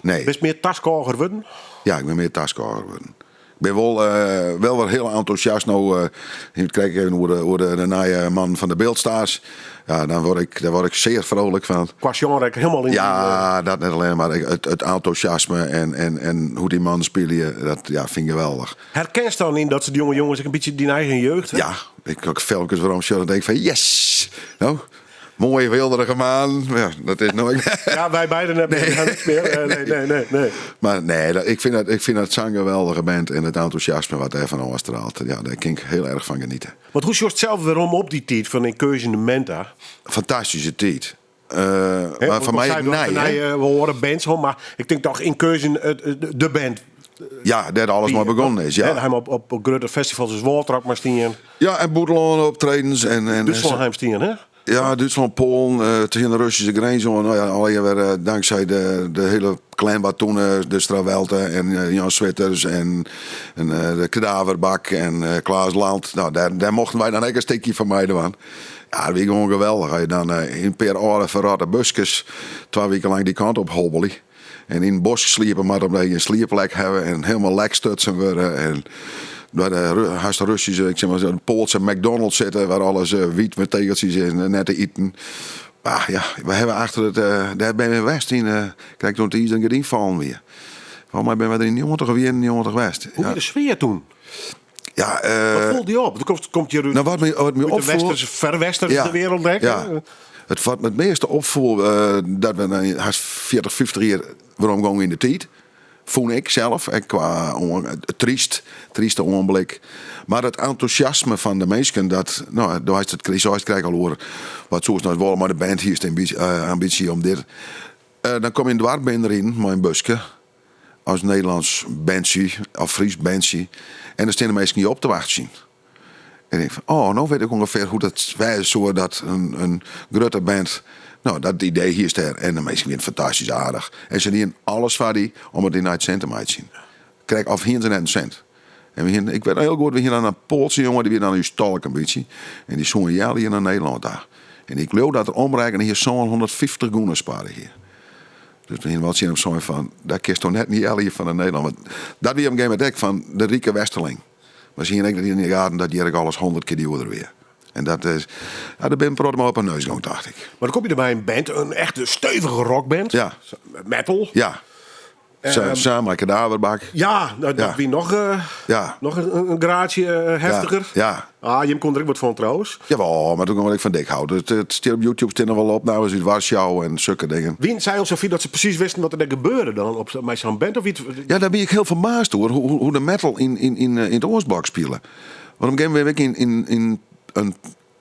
Nee. Bist mear taskôger wurden? Ja, ik bin mear taskôger wurden. Ik bin wol, uh, wel wer hiel entûsjast no. Uh, ik krij even oer de, oer de, de nije man fan de Bildtstars. Ja, dan wurd ik, dêr wurd ik sear frolik fan. Kwa sjenre ek hielendal yn. Ja, dat net allinne, mar it, it entûsjasme en, en, en hoe't dy mannen spylje, dat ja, fyn ik geweldich. Herkenst dan yn dat soart jonge jonges ek in bytsje dyn eigen jeugd? Hè? Ja, ik as ik filmkes werom sjoch, dan tink ik fan yes! No, moaie weelderige maan. Ja, dat is no ek Ja, wy beide net mear. Nee. Niks mear. Nee, nee, nee, nee. Mar nee, dat, ik fyn dat, ik fyn dat sa'n geweldige band en it entûsjasme wat dêrfan ôfstraalt, ja, dêr kin ik hiel erch fan geniete. Want hoe sjochst sels werom op dy tiid fan Incursion Dementa? Fantastyske tiid. Uh, mar foar my ek nij. Nij, we hoare bands, mar ik tink toch Incursion de band. Ja, dêr't alles mei begûn is. Ja. Hè, op, op grutte festivals as Wâldrock mar stien. Ja, en bûtenlân optredens. En, en, Dútslân ha jim stien, hè? Ja, Duitsland, Poalen, eh, tegen de Russische grens oan. Nou ja, allegear wer eh, dankzij de, de hele clan wat toen, eh, de Strawelte en eh, Jan Switters en, en eh, de Kadaverbak en eh, Klaas Land. Nou, daar, daar mochten wij dan ook een stukje van mij doen. Ja, dat was gewoon geweldig. Als je dan eh, in een paar oude verrotte busjes 2 weken lang die kant op hobbelen. En in het bos sliepen, maar omdat je een slieplek hebben en helemaal lek stutsen worden. En bij de haast de Russische, ik zeg maar, een Poolse McDonald's zitten waar alles eh, wiet met tegeltjes is en net te eten. Maar ja, we hebben achter het, eh, daar ben we west in, eh kijk toen het ijzeren gordijn vallen weer. Volgens mij ben we er in 90 of 91 geweest. Hoe Ja, was de sfeer toen? ja, eh, Wat voelde je op? Er komt, komt je nou, wat me, wat me uit de opviel- westerse, verwesterse wereld, hè? Ja. Het wat me het meeste opviel, eh, dat we nou haast 40, 50 jaar waarom gingen in de tijd. Vond ik zelf, en qua triest, trieste ogenblik. Maar het enthousiasme van de mensen, dat, nou, daar is het zoals krijg al horen. Wat zoals nou wel, maar de band hier is de ambitie, ambitie om dit. Dan kom je in het dorp binnen erin, met een busje. Als Nederlands bandje, of Fries bandje. En dan staan de mensen niet op te wachten. En ik denk van, oh, nou weet ik ongeveer hoe dat wij zo dat een, een grote band. Nou, dat idee hier is er. En de mensen vinden het fantastisch aardig. En ze dienen alles van die om het in het centrum uit te zien. Krijg of hier net een cent. En we hier, ik weet heel goed, we hier aan een Poolse jongen, die weer aan uw stalk een beetje. En die zo'n jaar hier naar Nederland daar. En ik geloof dat er omrekenen hier zo'n 150 goenen sparen hier. Dus we hier wel zien op zo'n van, daar kist toch net niet hier van de Nederland. Want dat wie op een gegeven moment ook van de rieke Westerling. Maar zie je ook dat in de gaten dat hier alles 100 keer duurder weer. En dat is, ja, daar ben ik maar op een neus gaan, dacht ik. Maar dan kom je erbij een band, een echte stevige rockband. Ja. Metal. Ja. Samen, kadaverbak. Ja, nou, dat Ja. wie nog, Ja. nog een graadje heftiger. Ja. Ah, Jim kon er ook wat van trouwens. Jawel, maar toen kwam ik van dik houden. Het, het staat op YouTube staat nog wel op, nou is het Warschau en zulke dingen. Wie zei al Sofie dat ze precies wisten wat er daar gebeurde dan op bij zo'n band of iets? Ja, daar ben ik heel verbaasd hoor. Hoe, hoe de metal in het Oostblok spelen. Want op een gegeven moment ben ik in, in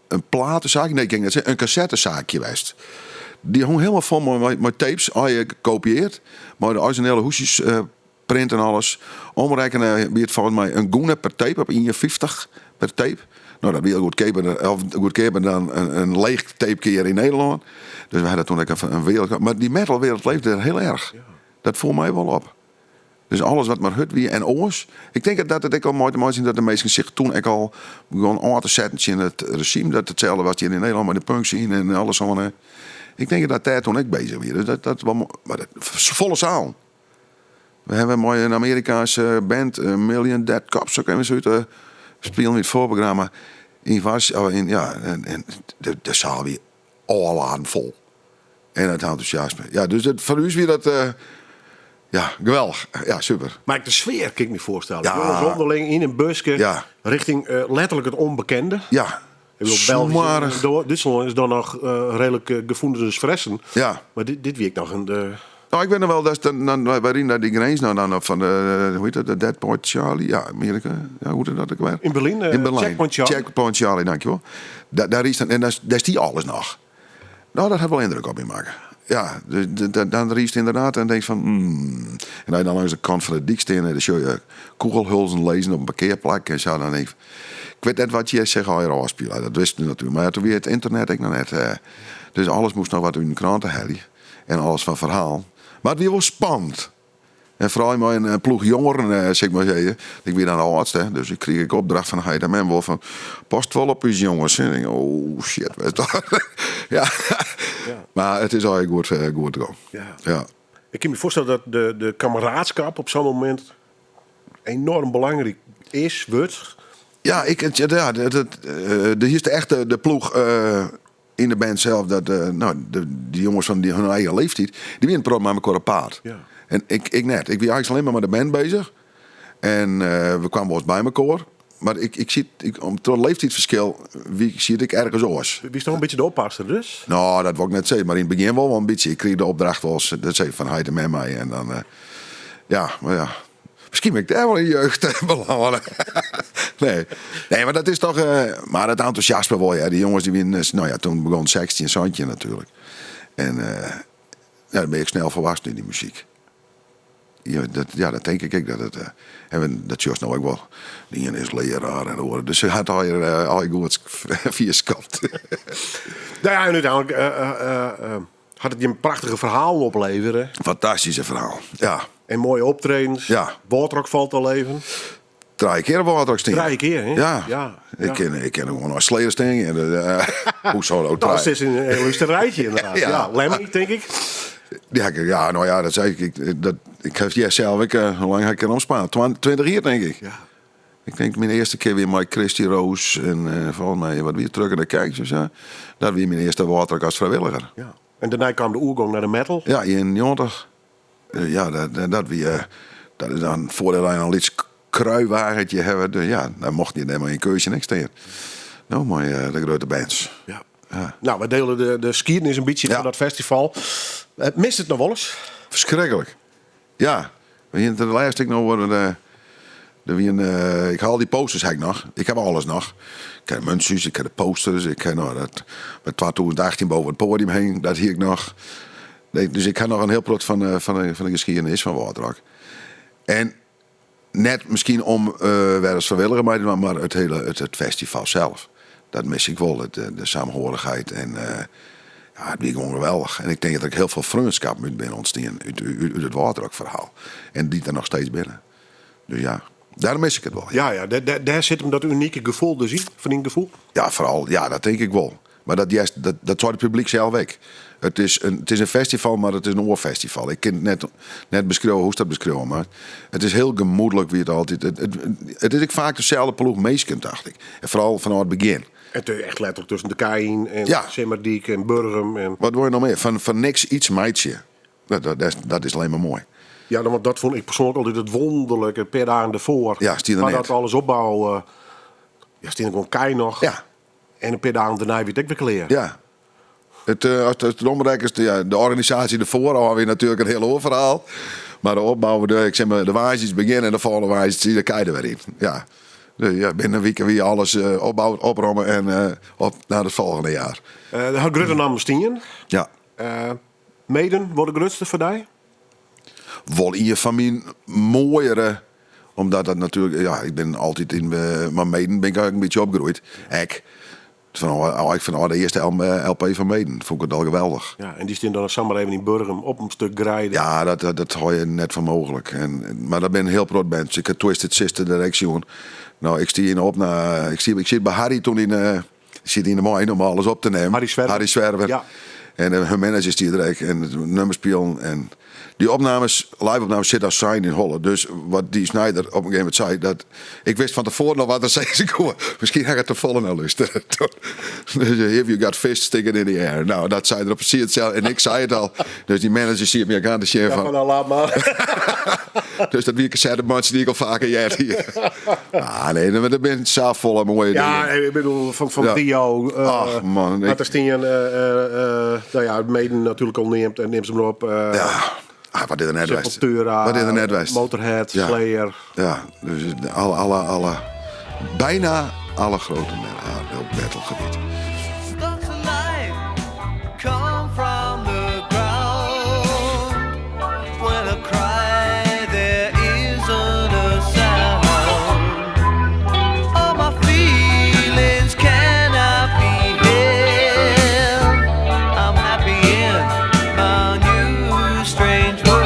een platenzaak, nee, ik ging net zeggen, een cassettezaakje geweest. Die hong helemaal vol met tapes, al je kopieert. Maar de originele hoesjes print en alles. Omrekenen wie het volgens mij een goene per tape op 1,50 per tape. Nou, dat wil goedkoper, of goedkoper dan een leeg tapekeer in Nederland. Dus we hadden toen ook een wereld. Maar die metalwereld leefde er heel erg. Dat voel mij wel op. Dus alles wat maar hut wie en oors. Ik denk dat het ook al mooi te mooi is dat de meesten zich toen ook al begon aan te zetten in het regime. Dat hetzelfde was hier in Nederland met de punk scene en alles zo. hè. Ik denk dat daar toen ik bezig was. Dus dat, dat was maar dat, volle zaal. We hebben een mooie Amerikaanse band, Million Dead Cops, ook even zoiets, spelen we het voorprogramma. In was, oh, in, ja, en de zaal weer al vol. En het enthousiasme. Ja, dus het, voor u is weer dat, ja, geweldig. Ja, super. Maar ik de sfeer kan ik me voorstellen. Ja. Jongens onderling in een busje Ja. richting letterlijk het onbekende. Ja. Ik bedoel, België, Smarig. Duitsland is dan nog redelijk gevoelde fressen. Ja. Maar dit week nog een... Nou, ik ben er wel, dat is dan, dan, waarin dat die grens nou dan van de, hoe heet dat, de Dead Point Charlie, ja, Amerika, ja, hoe heet dat ook weer? In Berlijn, In Berlijn. Checkpoint Charlie. Checkpoint Charlie, dankjewel. Daar is dan, en daar is die alles nog. Nou, dat heeft wel indruk op me maken. Ja, dus dan riest inderdaad en denk van, En dan langs de kant van de diksteen en dan zul je kogelhulzen lezen op een parkeerplak en zo. Dan denk ik, ik weet net wat je zegt, al je afspelen. Dat wist ik natuurlijk. Maar ja, toen weer het internet ik nog net. Dus alles moest nog wat in de kranten halen. En alles van verhaal. Maar het was wel spannend. En vooral met een ploeg jongeren, zeg ik maar zeggen. Ik ben dan de oudste, dus ik kreeg ik opdracht van Heida en wel van, past wel op uw jongens. En ik denk, oh shit, wat is dat? Ja. Ja. Maar het is eigenlijk goed te gaan. Ja. Ja. Ik kan me voorstellen dat de kameraadschap op zo'n moment enorm belangrijk is, wordt. Ja, ik, het, ja, het, het, de, hier is de echte de ploeg in de band zelf. Dat, nou, de, die jongens van die, hun eigen leeftijd, die winnen pro met elkaar op paard. Ja. En ik net. Ik was eigenlijk alleen maar met de band bezig. En we kwamen wel eens bij elkaar. Maar ik, ik zie, ik, om, door het leeftijdsverschil, wie zie ik ergens oors. Wie is toch een beetje de oppasser dus? Nou, dat wil ik net zeggen. Maar in het begin wel een beetje. Ik kreeg de opdracht wel eens, dat zei van hij en met mij. En dan, ja, maar ja. Misschien ben ik daar wel in jeugd beland. Nee. Nee, maar dat is toch... maar het enthousiasme wel, ja. Die jongens die winnen, nou ja, toen begon 16 en Santje natuurlijk. En ja, dan ben ik snel volwassen in die muziek. Ja, dat denk ik ook. Dat het, en we, dat Jos nou ook wel. Die ene is leraar en hoor. Dus hij had al je al je goed via skapt. Nou ja, en úteinlik hat it jim prachtige ferhalen oplevere. Fantastyske ferhaal, ja. En moaie optredens. Ja. Wâldrock falt te leven. Trije kear op Wâldrock stean. Trije kear, hè? Ja. Ja, Ik kin, ik kin gewoan nei Slayer stean. En, hoezo nou Dat trije? is in heel rijtje inderdaad. Ja. Ja, Lemmy, denk ik. Ja, ik- ja, nou ja, dat zei ik. Ik, dat, ik heb ja, zelf, ik, hoe lang heb ik er omspaand? 20 jaar, denk ik. Ja. Ik denk mijn eerste keer weer met Christy Roos en volgens mij wat weer terug in de kijkers. Ja. Dat was mijn eerste Wâldrock als vrijwilliger. Ja. En daarna kwam de oergong naar de metal. Ja, in 90. Ja, dat, dat, dat, wie, dat is dan voordeel dat je een iets kruiwagentje hebben. Dus ja, dan mocht je helemaal in keuze niks tegen. Nou, maar de grote bands. Ja. Ja. Nou, we delen de geschiedenis een beetje Ja. van dat festival. Mist het nog wel eens? Verschrikkelijk. Ja. We hier de laatste ik nog worden. De wie een, ik haal die posters heb ik nog. Ik heb alles nog. Ik heb de muntjes, ik heb de posters. Ik heb nou, dat, met 2018 boven het podium heen. Dat hier ik nog. Nee, dus ik heb nog een heel plot van de geschiedenis van Wâldrock. En net misschien om weer als vrijwilliger, maar het hele het festival zelf. Dat mis ik wel, de saamhorigheid. En ja, het is gewoon geweldig. En ik denk dat ik heel veel vriendschap moet binnen ontstaan uit het Wâldrock verhaal. En die er nog steeds binnen. Dus ja, daar mis ik het wel. Ja, ja, daar zit hem dat unieke gevoel dus in, van die gevoel. Ja, vooral. Ja, dat denk ik wel. Maar dat, juist, dat, dat zou het publiek zelf ook. Het is een festival, maar het is een oorfestival. Ik kan het net beschrijven hoe ze dat beschrijven, maar het is heel gemoedelijk wie het altijd. Het is ook vaak dezelfde ploeg meesken, dacht ik. En vooral vanaf het begin. Het is echt letterlijk tussen de Keien en Ja. Simmerdiek en Burgum. En... Wat wil je nog meer? Van niks iets meidje. Dat is alleen maar mooi. Ja, dan, want dat vond ik persoonlijk altijd het wonderlijke per dagen ervoor. Ja, stier er Maar net. dat alles opbouwen. Ja, stier er gewoon kei nog. Ja. En een paar dagen daarna weet ik weer klaar. Ja. Het als het, het omrek is, de, ja, de organisatie ervoor al weer natuurlijk een heel ander verhaal. Maar de opbouw, de, ik zeg maar, de waaiers beginnen en de volgende waaiers zie je de kei er weer in. Ja. Dus, ja, binnen een week weer alles opbouwen, oprommen en op naar het volgende jaar. De had Grutte naam stien. Ja. Maiden wordt de grootste voor jou? Wel een van mijn mooiere, omdat dat natuurlijk, ja, ik ben altijd in maar Maiden ben ik eigenlijk een beetje opgegroeid. Ik. Van, oh, ik vind, oh, de eerste LP van Maiden vond ik het al geweldig. Ja, en die stond dan zomaar even in Burgum op een stuk grijden. Ja, dat hou je net voor mogelijk. Maar dat ben een heel groot band. Ik heb Twisted Sister Direction. Nou, ik stie in op naar, ik zie, ik zit bij Harry toen in zit in de mooi om alles op te nemen. Harry Zwerver. Harry Zwerver. Ja. En hun manager is die direct en het nummerspion. En die opnames, live opnames, zit als zijn in Holland. Dus wat die Snyder op een gegeven moment zei, dat ik wist van tevoren nog wat er zei. Ik hoor, misschien ga ik het te volle naar luisteren. Dus if you got fish sticking in the air. Nou, dat zei er precies hetzelfde. En ik zei het al. Dus die manager ziet me aan de chef Ja, van van nou, laat maar. Dus dat wie ik zei, de man die ik al vaker jij hier. Ah, nee, maar dat ben zelf volle mooie Ja, dingen. ik bedoel, van Ja. Dio. Ach, man, Had ik er stien, nou ja, Maiden natuurlijk al neemt en neemt ze maar op. Ja. Ah, wat is er net west? Sepultura, Wat is er net west? Motorhead, Ja. Slayer. Ja, dus bijna alle grote op metalgebied. Stalks of life come from the ground. When I cry, there isn't a sound. All my feelings cannot be held. I'm happy in my new strange world.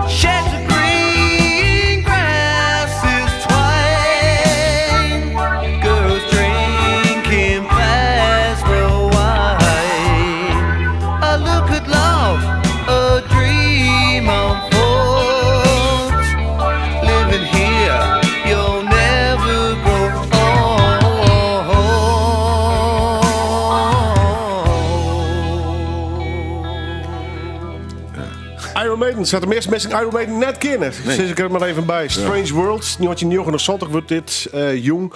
Shades of green, grass is twine. Girls drinking fast the wine. A look at love, a dream unfolds. Living here, you'll never grow old. Iron Maiden, zat de meeste mensen Iron Maiden net kennen. Nee. Zit ik er maar even bij. Strange World, 1979 wordt dit jong.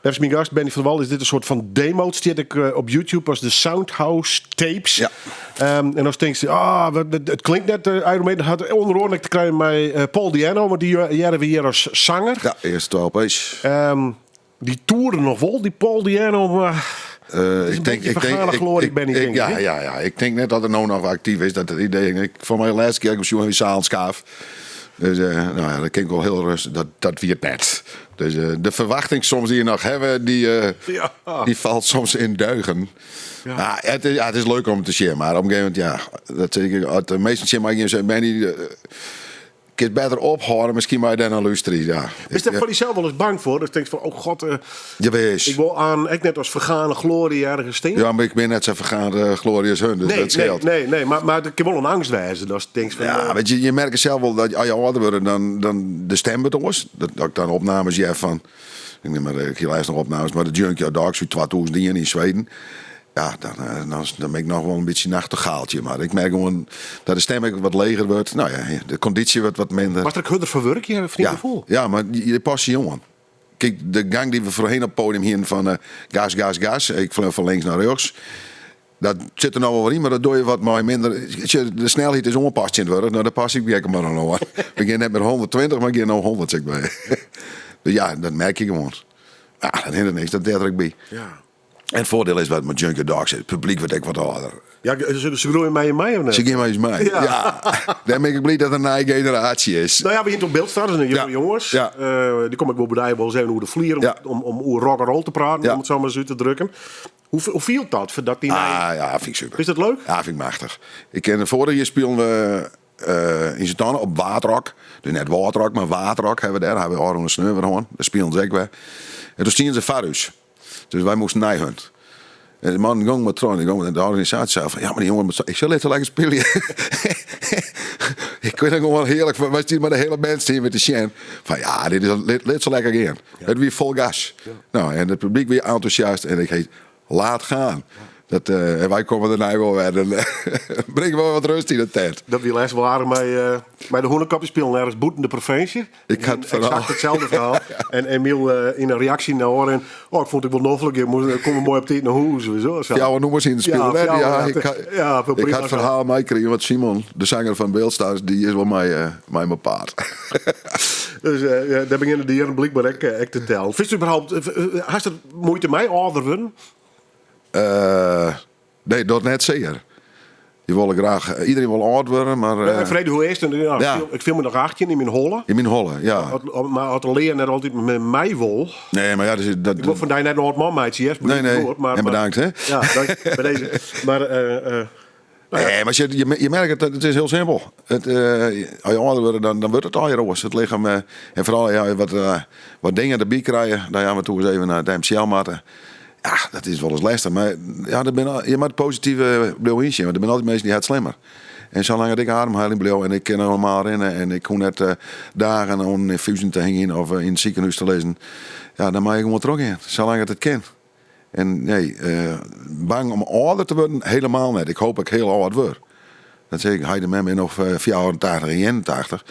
Even mijn gast, Benny van der Wal, is dit een soort van demo? Het staat ik op YouTube als de Soundhouse Tapes. Ja. En dan denk je, ah, wat, het klinkt net, Iron Maiden had onderhoorlijk te krijgen met Paul Di'Anno, want die jaren we hier als zanger. Ja, eerste 12 P's. Die toeren nog wel, die Paul Di'Anno, maar het is een beetje vergane glorie, Benny, denk ik, hè? Ja, ja, ik denk net dat er nou nog actief is. Dat het idee, ik, voor mij de laatste keer ik op zo'n zaalskaaf. Dus eh, nou ja, dat kin ik wol hiel rêstich, dat, dat wie it net. Dus eh, de ferwachting soms dy't je noch hawwe, dy, eh, Ja. dy falt soms yn duigen. Ja. Ja. it, is, ja, it is leuk om te sjen, mar op in gegeven momint, ja, dat sis ik, as de minsken tsjin my gean sizze, Bennie, eh, kinst better ophâlde, miskien mei dêr nei lústerje. Ja. Is dêr foar dysels wolris bang foar? Dat tinkst fan, oh god, eh, Jawis. ik wol oan, ek net as fergane glorie ergens stean. Ja, mar ik bin net sa fergane glorie as hun, dus nee, dat skeelt. nee, nee, nee, mar it kin wol in eangst wêze datst tinkst fan, Ja, eh, weet je, je merkt zelf wel dat as je âlder wurde, dan, dan de stem wurdt oars. Dat, dat ik dan opnames hear fan, ik nim mar, ik hie lêst noch opnames mei de Junkyard Dogs út 2001 yn Sweden. Ja, dan, eh, dan, dan bin ik noch wol in bytsje nachtegaaltje. Mar ik merk gewoan dat de stem ek wat leger wurdt. Nou ja, de kondysje wurdt wat minder. Moatst der ek hurder foar wurkje, foar dyn Ja, gefoel? ja, mar je passe je oan. Kijk, de gang dy't we foarhinne op it podium hienen fan eh, gas, gas, gas. Ik flean fan links nei rjochts. Dat sit der no wol wer yn, mar dat doch je wat mei minder. Sjoch, de snelheid is oanpast tsjintwurdich. No, dêr pas ik my ek mar oan oan. We gean net mear 120, mar gean no 100, sis ik by. Dus ja, dat merk je gewoan. Ja, dat hinderet niks, dat heart der ek by. Ja. En it foardiel is wat mei Junkyard Dogs, it publyk wurdt ek wat âlder. Ja, se groeie mei je mei of net? Se gean mei ús mei. Ja. Ja. Dêr bin ik bliid dat der in nije generaasje is. Nou ja, we hiene it Biltstars, en de Ja. jonges. Ja. Eh, dy kom ik wol by dy wolris even oer de flier om, Ja. om oer rock and roll te praten, Ja. om it sa mar ris út te drukken. Hoe, hoe fielt dat? Foar dat dy nije- Ah, ja, fyn ik super. Is dat leuk? Ja, fyn ik machtich. Ik ken foarich jier spilen we eh, yn Sint-Anne op Waadrock. Dus net Wâldrock, mar Waadrock hawwe we dêr. Hawwe we ôfrûne sneon wer hân. Dêr spilen se ek wer. En doe stienen se foar ús. Dus wy moasten nei hun. En de man gong mar troch. En de organisaasje sei fan, ja, mar dy jongen moat Ik sei, lit se lekker spylje. Ik fyn it gewoan hearlik. Wy stienen mei de hiele band stienen we te sjen. Fan ja, dit is, lit, lit se lekker gean. It wie fol gas. Nou, en it publyk wie entûsjast. En ik heet, laat gaan. Dat, eh, en wy komme dêrnei wol wer. Dan bringe we wat rêst yn de tent. Dat wie lêst wol aardich mei, eh, mei de Hûnekop. Dy spilen ergens bûten de provinsje. Ik had het verhaal. Eksakt itselde ferhaal. En Emiel eh, yn in reaksje nei ôfrin. Oh, ik fûn it ek wol noflik. Ik moast, kom moai op tiid nei hûs. Zo, zo. Fjouwer nûmers yn it spul. Ja, Ja, fjouwer, ja, ja. ik, ha- Ja, veel ik prima had het ferhaal meikrigen, want Simon, de sanger fan Biltstars, dy is wol mei, eh, mei myn paad. Dus eh, ja, dêr begjinne de jierren blykber ek, eh, ek te tellen. Fynst überhaupt, eh, eh, hast der muoite mei âlder wurden? Eh, nee, dat net sear. Je wolle graach, eh, iderien wol âld wurde, mar Ja, eh, frege hoe is it? Ja, ja. ik, fiel, ik fiel my noch 18 yn myn holle. yn myn holle, ja. At- mar as de lea net altyd mei my wol. Nee, mar ja, dus, dat, Ik wol fan dy net in âld man meitsje, yes, Nee, nee. Goed, maar, En bedankt, hè. Ja, dank, by dizze. Mar, eh, eh, nou ja. Nee, mar je, je, je merkt het, it is hiel simpel. It, eh, as je âlder wurde, dan, dan wurdt it allegear oars. It lichem, eh, en foaral ja, wat, eh, wat dingen derby krije, dan ja, we toe ris even nei it MCL moatte. Ja, dat is wolris lêstich. Mar ja, der binne, je moatte posityf bliuwe ynsjen, want der binne altyd minsken dy't ha it slimmer. En salang't ik ademheljen bliuw en ik kin normaal rinne en ik hoech net eh, dagen oan in ynfús te hingjen of eh, yn it sikehûs te lizzen, ja, dan mei ik gewoan trochgean, salang't it kin. En nee, eh, bang om âlder te wurden, hielendal net. Ik hoopje ik hiel âld wurd. Dat sis ik, heit en mem binne noch 84 en 81.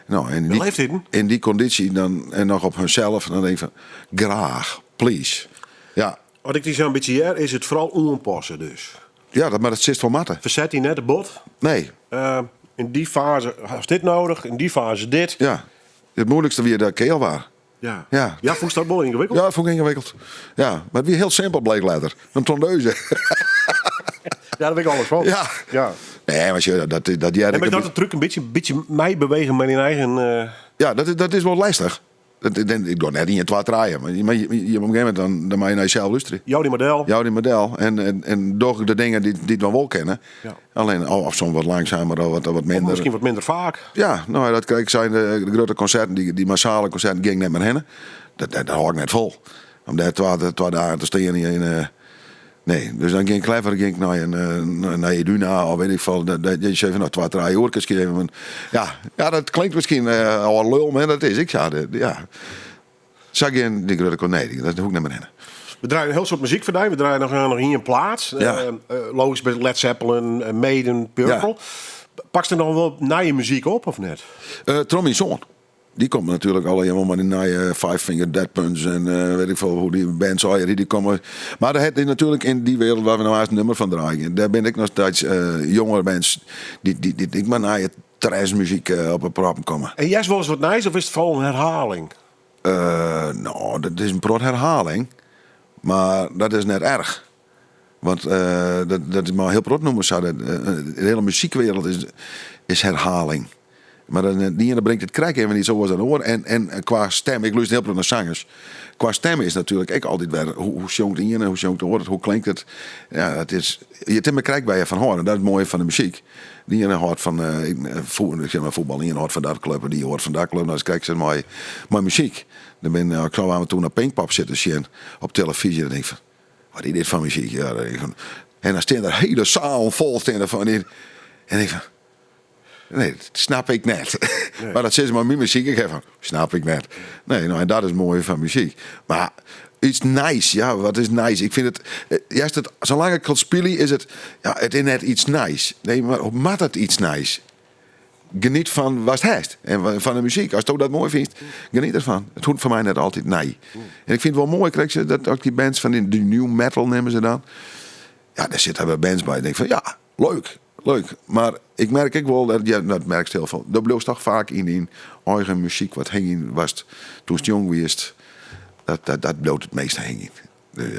Nou, en De leeftijden? in dy kondysje dan, en noch op hunsels, dan tink ik fan, graach, please. Ja, As ik dy sa'n bytsje hear, is it foaral oanpasse dus. ja dat, mar dat silst wol moatte. Ferset dy net te bot. Nee, Eh, yn dy faze hast dit nedich, yn dy faze dit. ja. It muoilikste wie dat ik keal wie. Ja. Ja. Ja, fûnst dat wol yngewikkeld? Ja, dat fûn ik yngewikkeld. Ja, mar it wie hiel simpel, bleek letter. In tondeuze. Ja, dêr wit ik alles fan. Ja. Ja. Nee, mar sjoch, dat, dat hearde En ik mar dat de trúk in bytsje, bytsje meibewege mei dyn eigen... eh, Ja, dat, is- dat is wol lêstich. Dat, dat, ik doch net ien, twa, trije. Mar je, mar je, je, op in gegeven momint dan, dan moatte je nei jesels lústerje. Jou dyn model. Jou dyn model. En, en, en doch de dingen dy't, dy't we wol kinne. Ja. Allinne, of, of soms wat langsumer of wat, wat Of minder. miskien wat minder faak. Ja, nou, dat ik sei, de, de grutte konserten, dy, dy massale konserten, gean ik net mear hinne. Dat, dat, dat hâld ik net fol. Om dêr twa, twa dagen te stean yn, eh, nee, dus dan gean ik leaver gean ik nei, in, eh, nei Iduna of weet ik folle. Dat, dat, je zegt van, nou, twa, trije oerkes geven. Ja, ja, dat klinkt miskien eh al lul, mar dat is ek sa. Dat- Ja. Sa gean dy grutte kon- nee, dat hoech ik net mear hinne. We draaie in hiel soad muzyk foar dy. We draaie noch, noch ien plaat. Ja. Eh, eh, logysk by Led Zeppelin, eh, Maiden, Purple. Pakst der noch wol nije muzyk op of net? Eh troch myn soan. Dy komt natuerlik allegear wol mei dy nije Five Finger Death Punch en eh, weet ik folle hoe't dy bands allegear dy komme. Mar dêr hat natuerlik yn dy wereld wêr't we no aanst in nûmer fan draaie, dêr binne ek noch steeds eh, jongere bands dy't, dy't, dy't ek mei nije thrashmuzyk eh, op 'e proppen komme. En hearst wolris wat nijs of is it foaral in herhaling? Eh, no, dat is in protte herhaling, mar dat is net erch. Want eh, dat, dat is mar hiel protte nûmers sa. Dat, eh, de hiele muzykwereld is, is herhaling. Mar dan, de iene bringt it krekt even iets oars dan de oar. En, en kwa stem, ik lúster hiel protte nei sangers. Kwa stem is natuerlik ek altyd wer, hoe, hoe sjongt de iene, hoe sjongt de oar, hoe klinkt it. Ja, dat is, it is mar krekt wêr't je fan hâlde. Dat is it moaie fan de muzyk. De iene hâldt fan, ik zeg mar fuotbal, de iene hâldt fan dat klup en dy hâldt fan dat klup. Dat is krekt sa mei, mei muzyk. Dan bin, ik sil af en toe nei Pinkpop sitten sjen op telefyzje. Dan tink ik fan, wat is dit foar muzyk? Ja, dan denk ik fan, en dan stean der hiele salen fol stean der fan dy. En ik fan, nee, dat snap ik net. Mar dat sizze mei myn muzyk ek fan, snap ik net. Nee, no, en dat is moai fan muzyk. Mar iets nijs, ja, wat is nijs? Ik fyn it, juist it, salang ik al spylje is it, ja, it is net iets nijs. Nee, mar moat it iets nijs? Geniet fan watst hast en fan de muzyk. Asto dat moai fynst, geniet derfan. It hoecht foar my net altyd nij. En ik fyn it wol moai, krekt dat ook dy bands fan dy nu metal neame se dan. Ja, dêr sitte wer bands by. Ik tink fan ja, leuk, leuk. Mar ik merk ek wol, dat, ja, dat merkst hiel folle. Do bliuwst toch faak yn dyn eigen muzyk wat hingjen watst doe'tst jong wiest. Dat, dat, dat bliuwt it measte hingjen. Dus,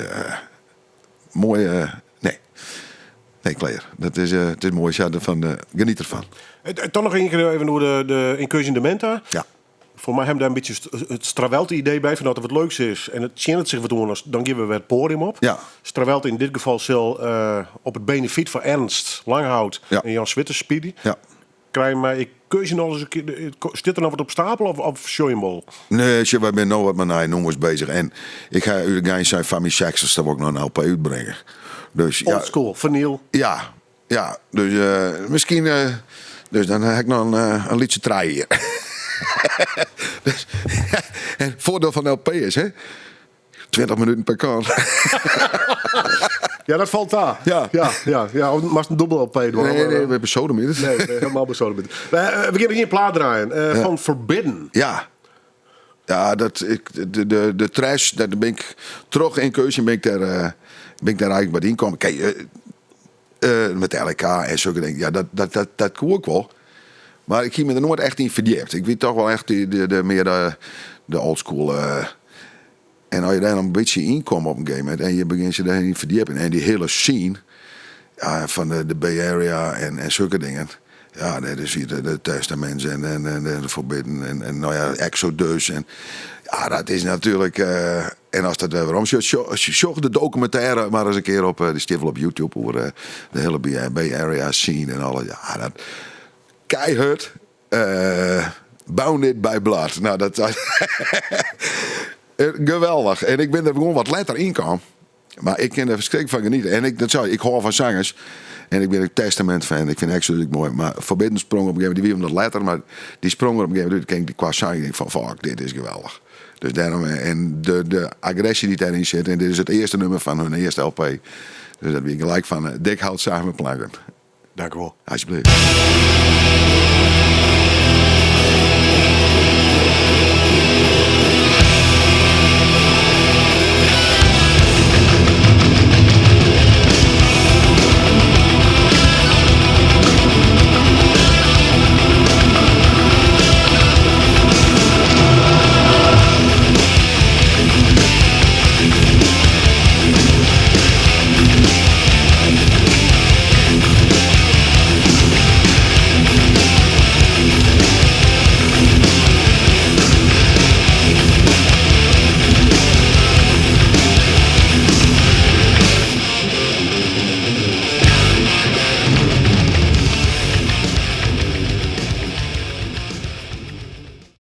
moai, nee. Nee, klear. Dat is, it is moai, ja, derfan, geniet derfan. Toch noch ien kear even oer de Incursion Dementa. Ja. Foar my ha dêr in bytsje it Strawelte idee by, fan dat der wat leuks is en it tsjinnet sich wat oan, dan gean we wer it poadium op. Ja. Strawelte yn dit gefal sil op it benefyt foar Ernst Langhout Ja. en Jan Switters spylje. Ja. Krije my Incursion al ris in kear, stiet der noch wat op stapel of sjoch je him wol? Nee, sjoch, wy binne no wat mei nije nûmers bezich en ik ha út de gein sein foar myn sechstichste wol ik noch in LP útbringe. Dus ja. Old school, vinyl. Ja, ja, dus miskien, dus dan ha ik noch in lytse trije jier. Dus, en foardiel fan LP is, hè, 20 minuten per kant. Ja, dat falt ta. Ja. Ja, ja, ja. Of moatst in dûbel LP dwaan. Nee, nee, we besodemieter. Nee, we helemaal besodemieter. We gean gjin plaat draaien. Fan Forbidden. Ja. Ja, dat, ik, de, de, de thrash, dat bin ik, troch Incursion bin ik dêr, bin ik dêr eigentlik by ynkommen. Kijk, Metallica en sokke dingen, ja, dat, dat, dat, dat koe ik wol. Mar ik hie my der noait echt yn ferdiept. Ik wie toch wol echt de, de, de, mear de, de old school. En as je dêr dan in bytsje yn komme op in gegeven momint en je begjinne se dêryn ferdiepen en dy hiele scene, ja, fan de Bay Area en sokke dingen. Ja, dêr is de, de Testaments en, en, en de Forbidden en, en nou ja, Exodus. En, ja, dat is natuerlik. En as dat wer werom sjocht, sjoch de dokumintêre mar ris in kear op, dy stiet wol op YouTube oer de hiele Bay Area scene en alles. Ja, dat keihurd. Bounded by Blood. Nou, dat geweldich. En ik bin der gewoan wat letter yn kaam. Mar ik kin der ferskriklik fan geniete. En ik, dat sei, ik hâld fan sangers. En ik bin in Testament fan. Ik fyn Exodus ek moai. Mar Forbidden sprong op in gegeven moment, dy wie wat letter, mar dy sprong der op in gegeven moment út. Kin ik kwa sang, ik denk fan fuck, dit is geweldich. Dus dêrom, en de, de agresje dy't dêryn sit, en dit is it earste nûmer fan hun earste LP. Dus dat wie gelyk fan dik hout samen planken. Dankjewol. Alsjeblieft.